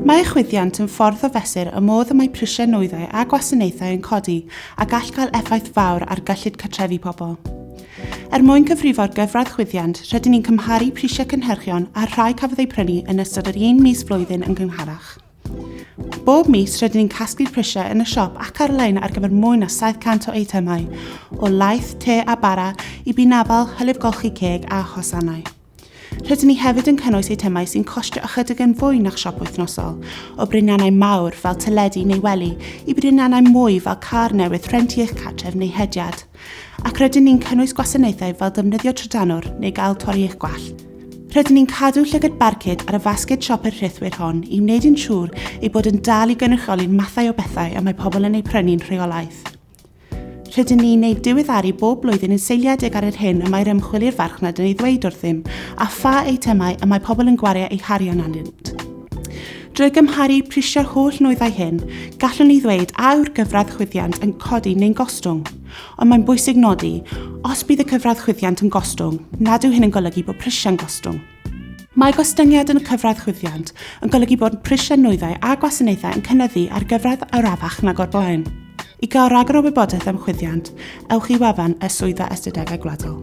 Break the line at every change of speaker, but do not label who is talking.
Mae chwyddiant yn ffordd o fesur y modd y mae prisiau nwyddau a gwasanaethau yn codi a gall gael effaith fawr ar gyllid cartrefi pobl. Er mwyn cyfrifo'r gyfradd chwyddiant, rydyn ni'n cymharu prisiau cynhyrchion â'r rhai cafodd eu prynu yn ystod yr un mis flwyddyn yn gynharach. Bob mis, rydyn ni'n casglu'r prisiau yn y siop ac ar-lein ar gyfer mwy na 700 o eitemau, o laeth, te a bara i binafal, hylif golchi ceg a hosanau. Rydyn ni hefyd yn cynnwys eitemau sy'n costio ychydig yn fwy na'ch siop wythnosol, o bryniannau mawr fel teledu neu wely i bryniannau mwy fel car newydd, rhentu eich cartref neu hediad. Ac rydyn ni'n cynnwys gwasanaethau fel defnyddio trydanwr neu gael torri eich gwallt. Rydyn ni'n cadw llygad barcud ar y fasged siopa'r rhithwir hon i wneud yn siŵr ei bod yn dal i gynrychioli'r mathau o bethau y mae pobl yn eu prynu'n rheolaidd. Rydyn ni'n ei diweddaru bob blwyddyn yn seiliedig ar yr hyn y mae'r ymchwil i'r farchnad yn ei ddweud wrthym a pha eitemau y mae pobl yn gwario eu harian arnynt. Drwy gymharu prisio'r holl nwyddau hyn, gallwn ni ddweud a yw'r gyfradd chwyddiant yn codi neu'n gostwng. Ond mae'n bwysig nodi, os bydd y cyfradd chwyddiant yn gostwng, nad yw hyn yn golygu bod prisiau'n gostwng. Mae gostyngiad yn y cyfradd chwyddiant yn golygu bod prisiau nwyddau a gwasanaethau yn cynyddu ar gyfradd arafach nag o'r blaen. I gael rhagor o wybodaeth am chwyddiant, ewch i wefan y Swyddfa Ystadegau Gwladol.